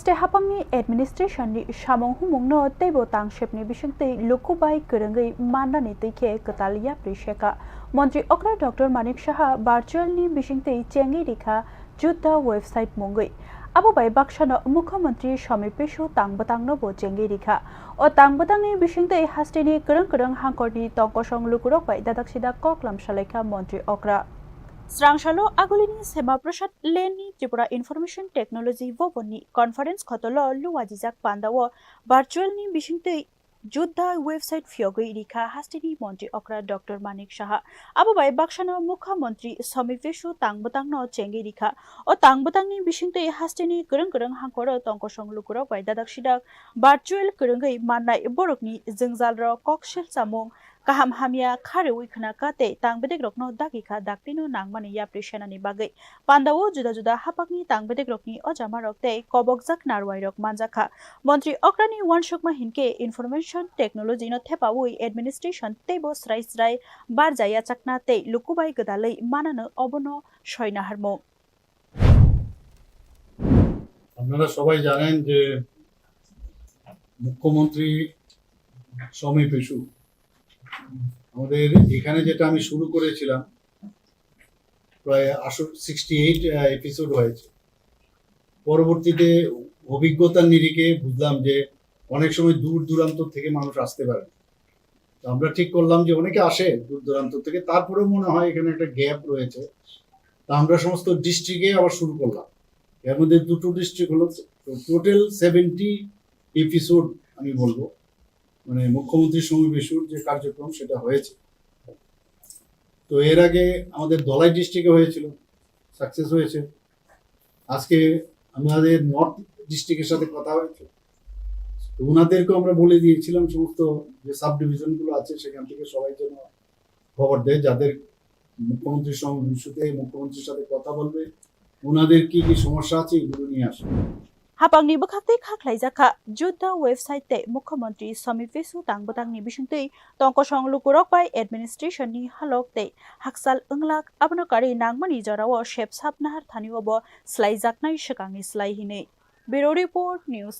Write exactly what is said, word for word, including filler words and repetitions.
Tei hapangni administration ni samung humungno teibo tangsepni bisingtwi luku bai kwrwngwi mannani twi khe kwtal yapri seka. Montri okra Doctor Manik Saha virtual ni bisingtwi chengwi rikha Jutta website mungwi. Abo bai baksano Mukhyamantri Somi Pesu tang bwtangno bo chengwi rikha. O tang bwtangni bisingtwi hasteni kwrwng kwrwng hangkorni tongkosong lukurok bai dadak sidak kok lam salaikha montri okra. Srangsalo agulini Sema Prasad Lane ni Tripura Information Technology Bhavan ni conference khotolo luajijak pandao virtual ni bisingtwi Jutta website phiyogwi rikha hasteni montri okra Doctor Manik Saha. Abo bai baksano Mukhyamantri Somi Pesu tang bwtangno chengwi rikha. O tang bwtangni bisingtwi hasteni kwrwng kwrwng hangkoro tongkosong lukurok bai dadak sidak virtual kwrwngwi mannai borokni jwngjalrok kok selsamung, kaham hamya kha rwui khna kha tei tang bedekrokno dagi kha daktino nangmani yapri senani bagwi. Pandao juda juda hapakni tang bedekrokni ojamarok tei kobokjak narwairok manjakha. Montri okrani uansukma hinkhe information technology no thepaui administration teibo srai srai barja yachakna tei lukubai gwdalwi manano obono soi naharmung. আপনারা সবাই জানেন যে মুখ্যমন্ত্রী স্বামী পেশু আমাদের এখানে যেটা আমি শুরু করেছিলাম প্রায় আশো সিক্সটি এইট এপিসোড হয়েছে। পরবর্তীতে অভিজ্ঞতার নিরিখে বুঝলাম যে অনেক সময় দূর দূরান্ত থেকে মানুষ আসতে পারে। তো আমরা ঠিক করলাম যে অনেকে আসে দূর দূরান্ত থেকে, তারপরেও মনে হয় এখানে একটা গ্যাপ রয়েছে। তা আমরা সমস্ত ডিস্ট্রিক্টে আবার শুরু করলাম। এর মধ্যে দুটো ডিস্ট্রিক্ট হলো, তো টোটাল সেভেন্টি এপিসোড আমি বলবো, মানে মুখ্যমন্ত্রী স্বামী পেশুর যে কার্যক্রম সেটা হয়েছে। তো এর আগে আমাদের ধলাই ডিস্ট্রিক্টে হয়েছিল, সাকসেস হয়েছে। আজকে আমাদের নর্থ ডিস্ট্রিক্টের সাথে কথা হয়েছে, তো ওনাদেরকেও আমরা বলে দিয়েছিলাম সমস্ত যে সাব ডিভিশনগুলো আছে সেখান থেকে সবাই যেন খবর দেয়, যাদের মুখ্যমন্ত্রীর সঙ্গে ভবিষ্যতে মুখ্যমন্ত্রীর সাথে কথা বলবে, ওনাদের কি কি সমস্যা আছে এগুলো নিয়ে আসবে। Hapangni bwkhaktwi kha khlaijakha Jutta website tei Mukhyamantri Somi Pesu tang bwtangni bisingtwi tongkosong lukurok bai administration ni halok tei hakchal wnglak, abono karwi nangmani jorao sep sap nahar thani obo slaijaknai swkangni slai hinwi. Bureau Report, News